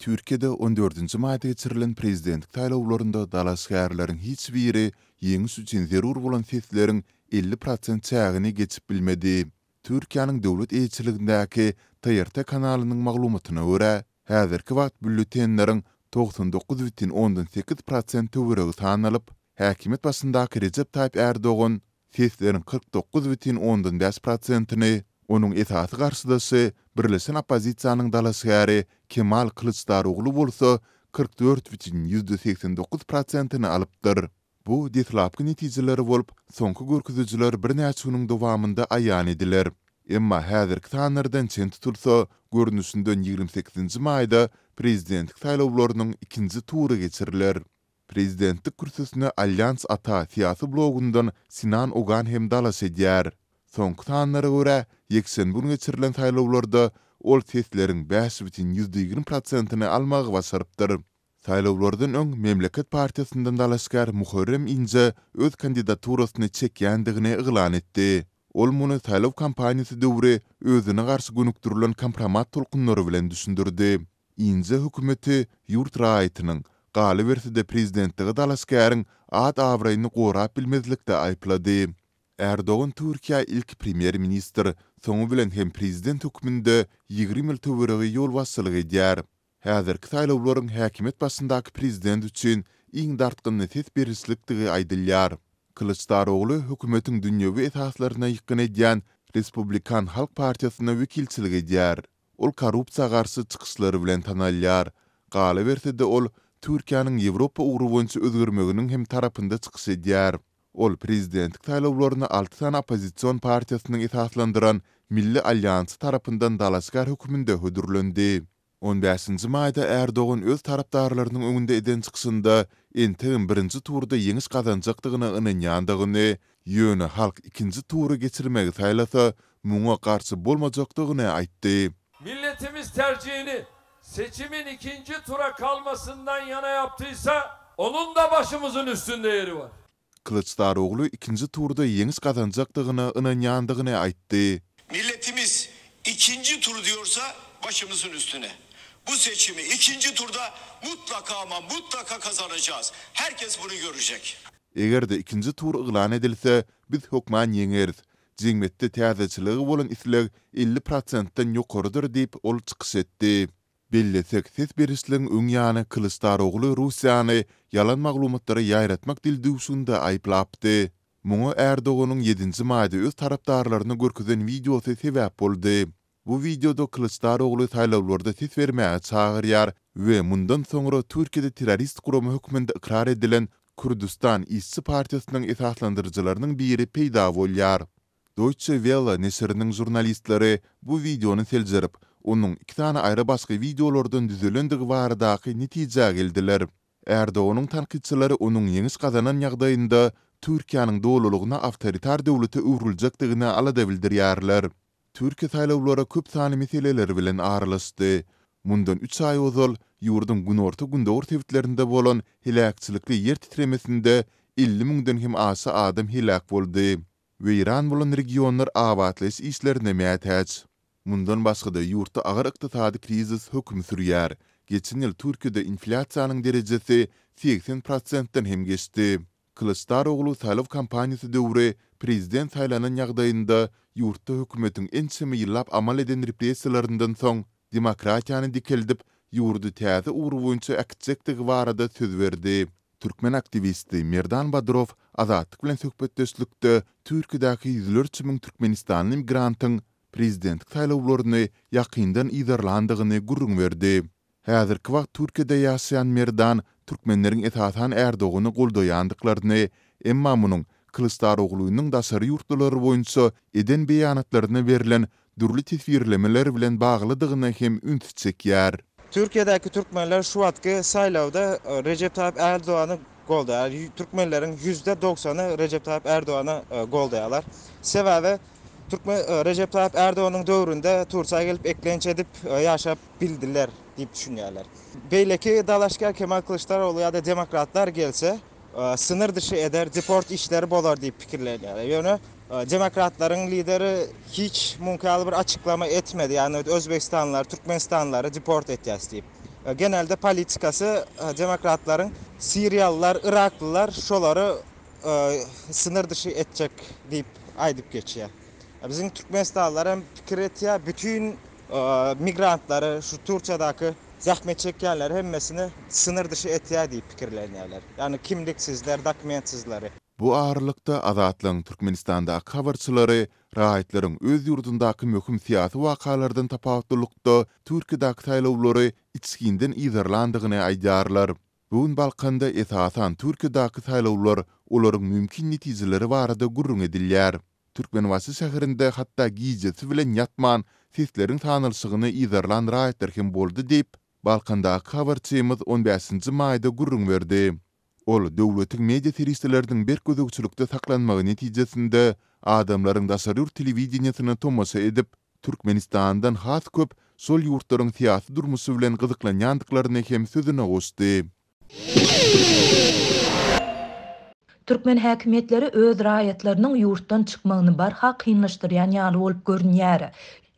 Türkiýede on dördünji maýda geçirilen prezidentlik saýlawlarynda dalaşgärleriň hiç biri ýeňiş üçin zerur bolan sesleriň 50 prosent çägini geçip bilmedi. Türkiýäniň döwlet eýeçiligindäki TRT kanalynyň maglumatyna görä, häzirki wagt býulletenleriň 99 bütin ondan 8 prosent töweregi sanalyp, häkimiýet başyndaky Rejep Taýyp Ärdogan sesleriň 49 bütin ondan 5 prosentini, onuň esasy garşydaşy, birleşen oppozisiýanyň dalaşgäri Kemal Kylyçdarogly bolsa 44 bütin 89 prosentini alypdyr. Bu deslapky netijeler bolup, soňky görkezijiler birnäçe günüň dowamynda aýan ediler. Emma häzirki sanlardan çen tutulsa, görnüşinden 28-nji maýda prezidentlik saýlawlarynyň ikinji tury geçiriler. Prezidentlik kürsüsine Alýans Ata syýasy blogundan Sinan Ogan hem dalaş edýär. Soňky sanlara görä, ýekşenbe güni geçirilen saýlawlarda ol sesleriň 5 bütin 20 prosentini almagy başarypdyr. Saýlawlardan öň Memleket partiýasyndan dalaşgär Muharrem Inje öz kandidaturasyny çekýändigini yglan etdi. Ol muny saýlaw kampaniýasy döwri özüne garşy gönükdirilen kompromat tolkunlary bilen düşündirdi. Inje hökümeti ýurt raýatynyň, galyberse-de prezidentlige dalaşgäriň at-abraýyny gorap bilmezlikde aýyplady. Erdogan Türkiýä ilki premýer-ministr, soňy bilen hem prezident hökmünde 20 ýyl töweregi ýolbaşçylyk edýär. Häzirki saýlawlaryň häkimiýet başyndaky prezident üçin iň dartgynly ses berişlikdigi aýdylýar. Kylyçdarogly hökümetiň dünýewi esaslaryna ýykgyn edýän Respublikan halk partiýasyna wekilçilik edýär. Ol korrupsiýa garşy çykyşlary bilen tanalýar. Galyberse-de ol Türkiýäniň Ýewropa ugry boýunça özgermeginiň hem tarapynda çykyş edýär. Ol prezidentlik saýlawlaryna alty sany oppozision partiýasynyň esaslandyran Milli alýansy tarapyndan dalaşgär hökmünde hödürlendi. On bäşinji maýda Ärdogan öz tarapdarlarynyň öňünde eden çykyşynda entegem birinji turda ýeňiş gazanjakdygyna ynanýandygyny, ýöne halk ikinji tury geçirmegi saýlasa, muňa garşy bolmajakdygyny aýtdy. Milletimiz tercihini seçimin ikinji tura kalmasyndan yana yaptıysa, onun da başımızın üstünde yeri var. Kylyçdarogly ikinji turda ýeňiş gazanjakdygyna ynanýandygyny aýtdy. Milletimiz ikinji tur diyorsa başımızın üstüne. Bu seçimi ikinci turda mutlaka ama mutlaka kazanacağız. Herkes bunu görecek. Eger-de ikinji tur yglan edilse, biz hökman ýeňeris. Jemgyýetde täzeçilige bolan isleg 50 prosentden ýokarydyr diýip, ol çykyş etdi. Bellesek, ses berişligiň öň ýany Kylyçdarogly Russiýany ýalan maglumatlary ýaýratmak dildüwşüginde aýyplapdy. Muňa Erdoganyň ýedinji maýda öz tarapdarlaryna görkezen wideosy sebäp boldy. Bu wideoda Kylyçdarogly saýlawlarda ses bermäge çagyrýar we mundan soňra Türkiýede terrorist gurama hökmünde ykrar edilen Kürdüstan işçi partiýasynyň esaslandyryjylarynyň biri peýda bolýar. Deutsche Welle neşiriniň žurnalistleri bu wideony seljerip, onuň iki sany aýry-başga wideolardan düzülendigi baradaky netijä geldiler. Erdoganyň tankytçylary onuň ýeňiş gazanan ýagdaýynda Türkiýäniň dolulygyna awtoritar döwlete öwrüljekdigine alada bildirýärler. Türkiýe saýlawlara köp sanly meseleler bilen aralaşdy. Mundan üç aý ozal ýurduň günorta-gündogar sebitlerinde bolan heläkçilikli ýer titremesinde 50 müňden hem aşa adam heläk boldy. Weýran bolan regionlar abatlaýyş işlerine mätäç. Mundan başga-da ýurtda agyr ykdysady krizis höküm sürýär. Geçen ýyl Türkiýede inflýasiýanyň derejesi 80 prosentden hem geçdi. Kylyçdaroglu saýlaw kampaniýasy döwri prezident saýlanan ýagdaýynda ýurtda hökümetiň ençeme ýyllap amal eden repressiýalaryndan soň demokratiýany dikeldip, ýurdy täze ugur boýunça äkitjekdigi barada söz berdi. Türkmen aktiwisti Merdan Badrow Azatlyk bilen söhbetdeşlikde Türkiýedäki ýüzlerçe müň türkmenistanly migrantyň prezidentlik saýlawlaryny ýakyndan yzarlandygyny gürrüň berdi. Häzirki wagt Türkiýede ýaşaýan Merdan türkmenleriň esasan Erdogany goldaýandyklaryny, emma munuň Kylyçdaroglunyň daşary ýurtlular boýunça eden beýanatlaryna berlen dürli teswirlemeler bilen baglydygyna hem ünsi çekýär. Türkiýedäki türkmenler şu wagtky saýlawda Rejep Taýyp Erdogany goldaýar. Türkmenleriň 90-y Rejep Taýyp Erdogany goldaýarlar. Sebäbi türkmen Rejep Taýyp Erdoganyň döwründe Türkiýä gelip eklenç edip ýaşap bildiler diýip düşünýärler. Beýleki dalaşgär Kemal Kılıçdaroğlu ýa-da demokratlar gelse synyr dyşy eder, deport işleri bolar diýip pikirlenýärler. Ýöne demokratlaryň lideri hiç muňky ýaly bir açyklama etmedi, ýagny Özbegistanlylary, Türkmenistanlylary deport etýäs diýip. Genelde politikasy demokratlaryň siriýalylar, yraklylar şolary synyr dyşy etjek diýip aýdyp geçýär. Biziň türkmenistanlylar hem pikir etýär, bütin migrantlary şu Turkiýadaky zähmet çekýänleri hemmesini synyr dyşy etýär diýip pikirlenýärler. Ýagny kimliksizler, dokumentsizleri. Bu aralykda, Azatlygyň Türkmenistandaky habarçylary raýatlaryň öz ýurdundaky möhüm syýasy wakalardan tapawutlylykda Türkiýedäki saýlawlary içginden yzarlandygyny aýdýarlar. Bu gün Balkanda esasan Türkiýedäki saýlawlar, olaryň mümkin netijeleri barada gürrüň edilýär. Türkmenbaşy şäherinde hatda gijesi bilen ýatman, sesleriň sanalyşygyny yzarlan raýatlar hem boldy diýip, Balkandaky habarçymyz on bäşinji maýda gürrüň berdi. Ol döwletiň media serişdeleriniň berk gözegçilikde saklanmagy netijesinde adamlaryň daşary ýurt telewideniýesine tomaşa edip, Türkmenistandan has köp şol ýurtlaryň syýasy durmuşy bilen gyzyklanýandyklaryny hem sözüne goşdy. Türkmen häkimiýetleri öz raýatlarynyň ýurtdan çykmagyny barha kynlaşdyrýan ýaly bolup görünýär.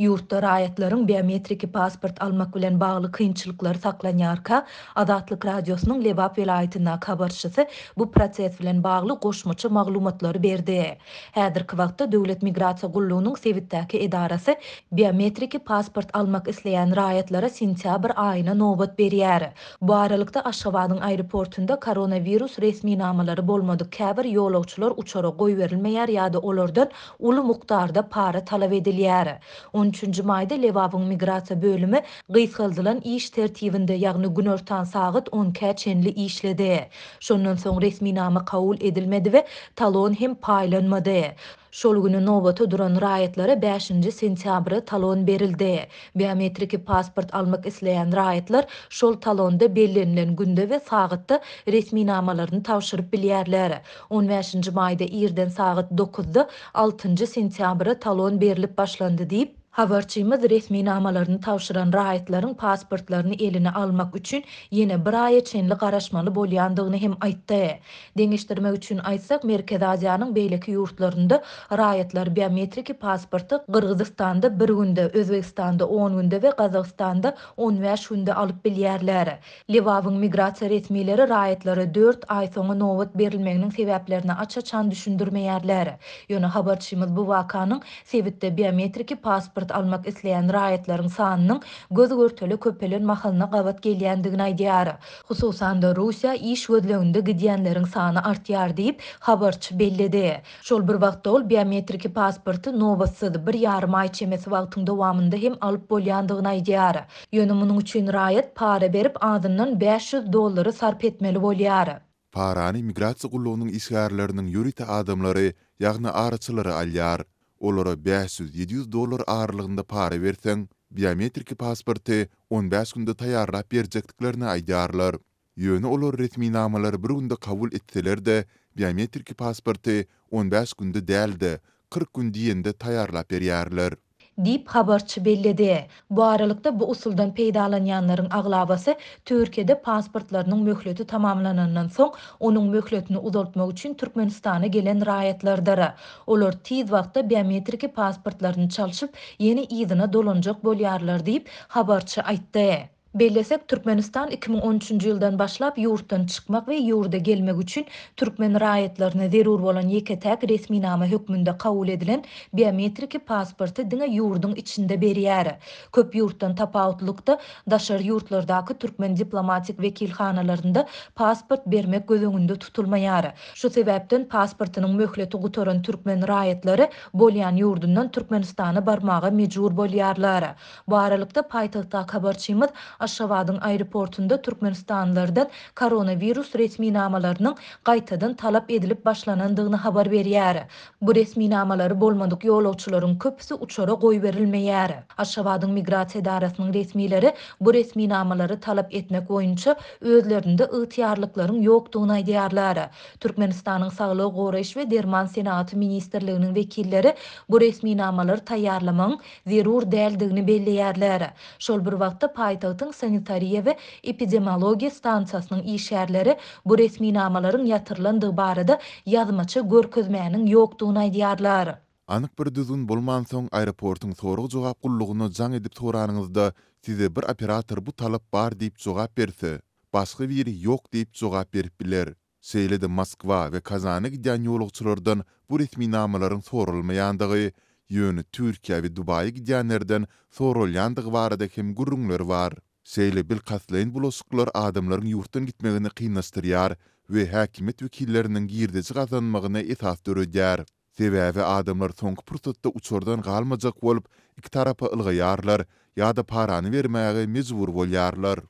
Ýurtda raýatlaryň biometriki pasport almak bilen bagly kynçylyklary saklanýarka, Azatlyk Radiosynyň Lebap welaýatyndaky habarçysy bu proses bilen bagly goşmaça maglumatlary berdi. Häzirki wagtda Döwlet migrasiýa gullugynyň sebitdäki edarasy biometriki pasport almak isleýän raýatlara sentýabr aýyna nobat berýär. Bu aralykda, Aşgabadyň aeroportunda koronawirus resminamalary bolmadyk käbir ýolagçylar uçara goýberilmeýär ýa-da olardan uly mukdarda para talap edilýär. On üçünji maýda Lebabyň migrasiýa bölümi gysgaldylan iş tertibinde, ýagny günortan sagat on ikä çenli işledi. Şondan soň resminama kabul edilmedi we talon hem paýlanmady. Şol güni nobata duran raýatlara bäşinji sentýabra talon berildi. Biometriki pasport almak isleýän raýatlar şol talonda bellenilen günde we sagatda resminamalaryny tabşyryp bilýärler. On bäşinji maýda irden sagat dokuzda altynjy sentýabra talon berlip başlandy diýip, habarçymyz resminamalaryny tabşyran raýatlaryň pasportlaryny eline almak üçin ýene bir aýa çenli garaşmaly bolýandygyny hem aýtdy. Deňeşdirmek üçin aýtsak, Merkezi Aziýanyň beýleki ýurtlarynda raýatlar biometriki pasporty Gyrgyzystanda bir günde, Özbegistanda on günde we Gazagystanda 15 günde alyp bilýärler. Lebabyň migrasiýa resmileri raýatlara dört aý soňa nobat berilmeginiň sebäplerini aç-açan düşündirmeýärler. Ýöne habarçymyz bu wakanyň sebitde biometriki pasport almak isleýän raýatlaryň sanynyň göz-görtele köpelen mahalyna gabat gelýändigini aýdýar. Hususan-da, Russiýa iş gözleginde gidýänleriň sany artýar diýip, habarçy belledi. Şol bir wagtda ol biometriki pasporty nobatsyz, bir ýarym aý çemesi wagtyň dowamynda hem alyp bolýandygyny aýdýar. Ýöne munuň üçin raýat para berip azyndan 500 dollary sarp etmeli bolýar. Parany migrasiýa gullugynyň işgärleriniň ýörite adamlary, ýagny araçylary alýar. Olara 500, 700 dollar aralygynda para berseň, biometriki pasporty on bäş günde taýýarlap berjekdiklerini aýdýarlar. Ýöne olar resminamalary bir günde kabul etseler-de, biometriki pasporty on bäş günde däl-de, 40 gün diýende taýýarlap berýärler. Diýip, habarçy belledi. Bu aralykda, bu usuldan peýdalanýanlaryň aglabasy Türkiýede pasportlarynyň möhleti tamamlanandan soň, onuň möhletini uzaltmak üçin Türkmenistana gelen raýatlardyr. Olar tiz wagtda biometriki pasportlaryny çalşyp, ýene yzyna dolanjak bolýarlar diýip, habarçy aýtdy. Bellesek, Türkmenistan 2013-nji ýyldan başlap ýurtdan çykmak we ýurda gelmek üçin türkmen raýatlaryna zerur bolan ýeke-täk resminama hökmünde kabul edilen biometriki pasporty diňe ýurduň içinde berýär. Köp ýurtdan tapawutlykda, daşary ýurtlardaky türkmen diplomatik wekilhanalarynda pasport bermek göz öňünde tutulmaýar. Şu sebäpden pasportynyň möhleti gutaran türkmen raýatlary bolýan ýurdundan Türkmenistana barmaga mejbur bolýarlar. Bu aralykda, paýtagtdaky habarçymyz Aşgabadyň aeroportunda türkmenistanlylardan koronawirus resminamalarynyň gaýtadan talap edilip başlanandygyny habar berýär. Bu resminamalary bolmadyk ýolagçylaryň köpüsi uçara goýberilmeýär. Aşgabadyň migrasiýa edarasynyň resmileri bu resminamalary talap etmek boýunça özlerinde ygtyýarlyklaryň ýokdugyny aýdýarlar. Türkmenistanyň Saglygy goraýyş we derman senagaty ministrliginiň wekilleri bu resminamalary taýýarlamagyň zerur däldigini belleýärler. Şol bir wagtda, paýtagtyň sanitariýa we epidemiologiýa stansiýasynyň işgärleri bu resminamalaryň ýatyrylandygy barada ýazmaça görkezmäniň ýokdugyny aýdýarlar. Anyk bir düzgün bolmansoň, aeroportuň sorag-jogap gullugyna jaň edip soranyňyzda, size bir operator bu talap bar diýip jogap berse, başga biri ýok diýip jogap berip biler. Şeýle-de Moskwa we Kazana gidýän ýolagçylardan bu resminamalaryň soralmaýandygy, ýöne Türkiýä we Dubaýa gidýänlerden soralýandygy barada hem gürrüňler bar. Şeýle bilkastlaýyn bulaşyklar adamlaryň ýurtdan gitmegini kynlaşdyrýar we häkimiýet wekilleriniň girdeji gazanmagyna esas döredýär. Sebäbi adamlar soňky pursatda uçardan galmajak bolup, iki tarapa ylgaýarlar ýa-da parany bermäge mejbur bolýarlar.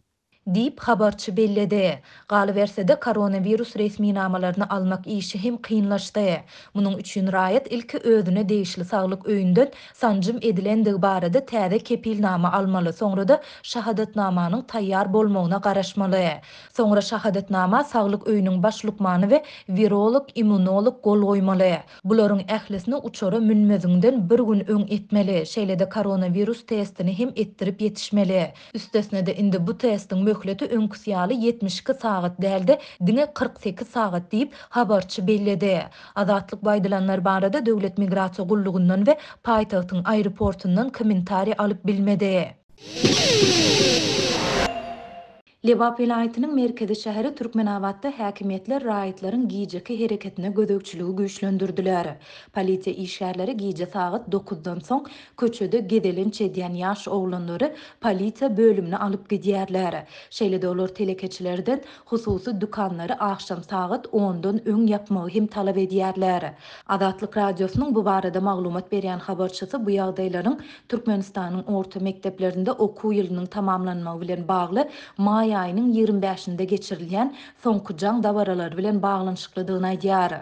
Diýip, habarçy belledi. Galyberse-de, koronawirus resminamalaryny almak işi hem kynlaşdy. Munuň üçin raýat ilki özüne degişli saglyk öýünden sanjym edilendigi barada täze kepilnama almaly, soňra-da şahadatnamanyň taýýar bolmagyna garaşmaly. Soňra şahadatnama saglyk öýüniň baş lukmany we wirolog-immunolog gol goýmaly. Bularyň ählisini uçara münmeziňden bir gün öň etmeli, şeýle-de koronawirus testini hem etdirip ýetişmeli. Üstesine-de indi bu testiň möhleti öňküsi ýaly 72 sagat däl-de, diňe 48 sagat diýip, habarçy belledi. Azatlyk bu aýdylanlar barada Döwlet migrasiýa gullugyndan we paýtagtyň aeroportundan kommentariý alyp bilmedi. Lebap welaýatynyň merkezi şäheri Türkmenabatda häkimiýetler raýatlaryň gijeki hereketine gözegçiligi güýçlendirdiler. Polisiýa işgärleri gije sagat dokuzdan soň köçede gezelenç edýän ýaş oglanlary polisiýa bölümine alyp gidýärler. Şeýle-de olar telekeçilerden hususy dükanlary agşam sagat ondan öň ýapmagy hem talap edýärler. Azatlyk Radiosynyň bu barada maglumat berýän habarçysy bu ýagdaýlaryň Türkmenistanyň orta mekdeplerinde okuw ýylynyň tamamlanmagy bilen bagly maý aýynyň 25 bäşinde geçirilýän Soňky jaň dabaralary bilen baglanyşyklydygyny aýdýar.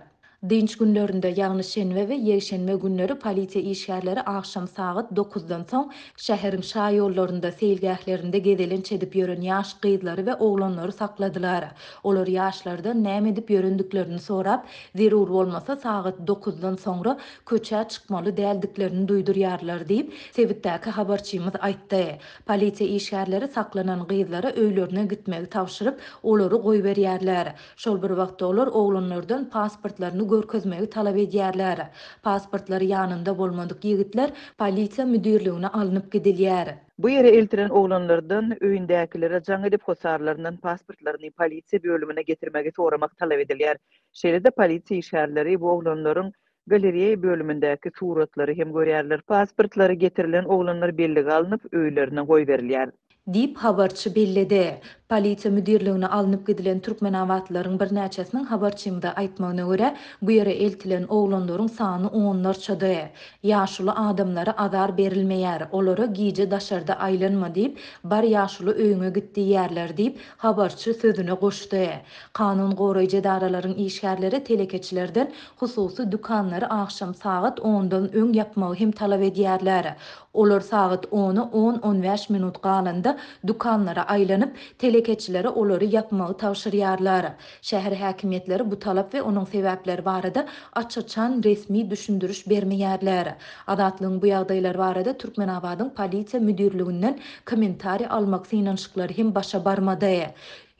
Dynç günlerinde, ýagny şenbe we ýekşenbe günleri polisiýa işgärleri agşam sagat dokuzdan soň şäheriň şaýollarynda, seýilgählerinde gezelenç edip ýören ýaş gyzlary we oglanlary sakladylar. Olar ýaşlardan näme edip ýörendiklerini sorap, zerur bolmasa sagat dokuzdan soňra köçä çykmaly däldiklerini duýdurýarlar diýip, sebitdäki habarçymyz aýtdy. Polisiýa işgärleri saklanan gyzlara öýlerine gitmegi tabşyryp, olary goýberýärler. Şol bir wagtda olar oglanlardan pasportlaryny görkezmegi talap edýärler. Pasportlary ýanynda bolmadyk ýigitler polisiýa müdirligine alnyp gidilýär. Bu ýere eltilen oglanlardan öýündäkilere jaň edip hossarlaryndan pasportlaryny polisiýa bölümine getirmegi soramak talap edilýär. Şeýle-de polisiýa işgärleri bu oglanlaryň galereýa bölümindäki suratlary hem görýärler. Pasportlary getirilen oglanlar bellige alnyp, öýlerine goýberilýär. Diýip, habarçy belledi. Polisiýa müdirligine alnyp gidilen türkmenabatlylaryň birnäçesiniň habarçymyza aýtmagyna görä, bu ýere eltilen oglanlaryň sany onlarçady. Ýaşuly adamlara azar berilmeýär, olara gije daşarda aýlanma diýip, bar ýaşuly öýüňe git diýýärler diýip, habarçy sözüne goşdy. Kanun goraýjy edaralaryň işgärleri telekeçilerden hususy dükanlary agşam sagat ondan öň ýapmagy hem talap edýärler. Olar sagat ona on-on bäş minut galanda dükanlara aýlanyp, telekeçilere olary ýapmagy tabşyrýarlar. Şäher häkimiýetleri bu talap we onuň sebäpleri barada aç-açan resmi düşündiriş bermeýärler. Azatlygyň bu ýagdaýlar barada Türkmenabadyň Polisiýa müdirliginden kommentariý almak synanyşyklary hem başa barmady.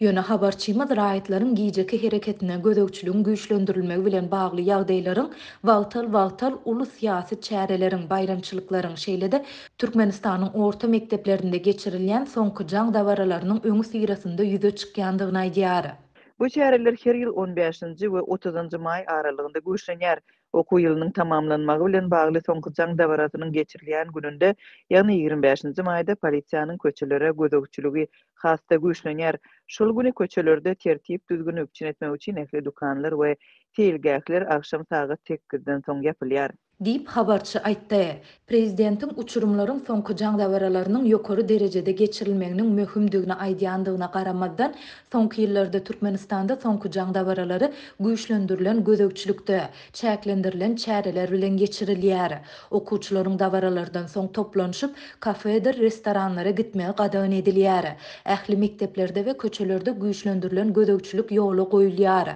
Ýöne habarçymyz raýatlaryň gijeki hereketine gözegçiligiň güýçlendirilmegi bilen bagly ýagdaýlaryň wagtal-wagtal uly syýasy çäreleriň, baýramçylyklaryň, şeýle-de Türkmenistanyň orta mekdeplerinde geçirilýän Soňky jaň dabaralarynyň öňüsyrasynda ýüze çykýandygyny aýdýar. Bu çäreler her ýyl on bäşinji we otuzynjy maý aralygynda güýçlenýär. Okuw ýylynyň tamamlanmagy bilen bagly soňky jaň dabarasynyň geçirilýän gününde, ýagny 25 nji maýda polisiýanyň köçelere gözegçiligi has-da güýçlenýär. Şol güni köçelerde tertip-düzgüni üpjün etmek üçin ähli dükanlar we seýilgähler agşam sagat sekizden soň ýapylýar. Diýip, habarçy aýtdy. Prezidentiň uçurymlaryň soňky jaň dabaralarynyň ýokary derejede geçirilmeginiň möhümdigini aýdýandygyna garamazdan, soňky ýyllarda Türkmenistanda soňky jaň dabaralary güýçlendirilen gözegçilikde, çäklendirilen çäreler bilen geçirilýär. Okuwçylaryň dabaralardan soň toplanyşyp, kafedir restoranlara gitmegi gadagan edilýär. Ähli mekdeplerde we köçelerde güýçlendirilen gözegçilik ýola goýulýar.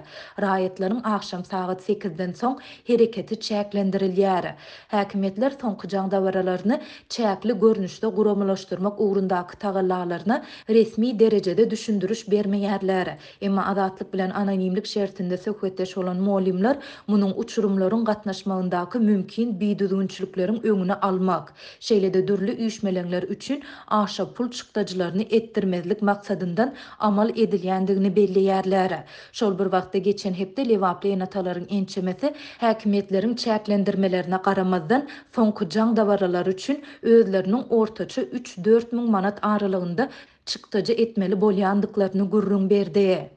Raýatlaryň agşam sagat sekizden soň hereketi çäklendirilýär. Häkimiýetler soňky jaň dabaralaryny çäkli görnüşde guramalaşdyrmak ugrundaky tagallalaryna resmi derejede düşündiriş bermeýärler. Emma Azatlyk bilen anonimlik şertinde söhbetdeş bolan mugallymlar munuň uçurymlaryň gatnaşmagyndaky mümkin bidüzgünçilikleriň öňüni almak, şeýle-de dürli üýşmeleňler üçin aşa pul çykdajylaryny etdirmezlik maksadyndan amal edilýändigini belleýärler. Şol bir wagtda, geçen hepde lebaply ene-atalaryň ençemesi häkimiýetleriň çäklendirmelerine garamazdan, soňky jaň dabaralary üçin özleriniň ortaça üç-dört müň manat aralygynda çykdajy etmeli bolýandyklaryny gürrüň berdi.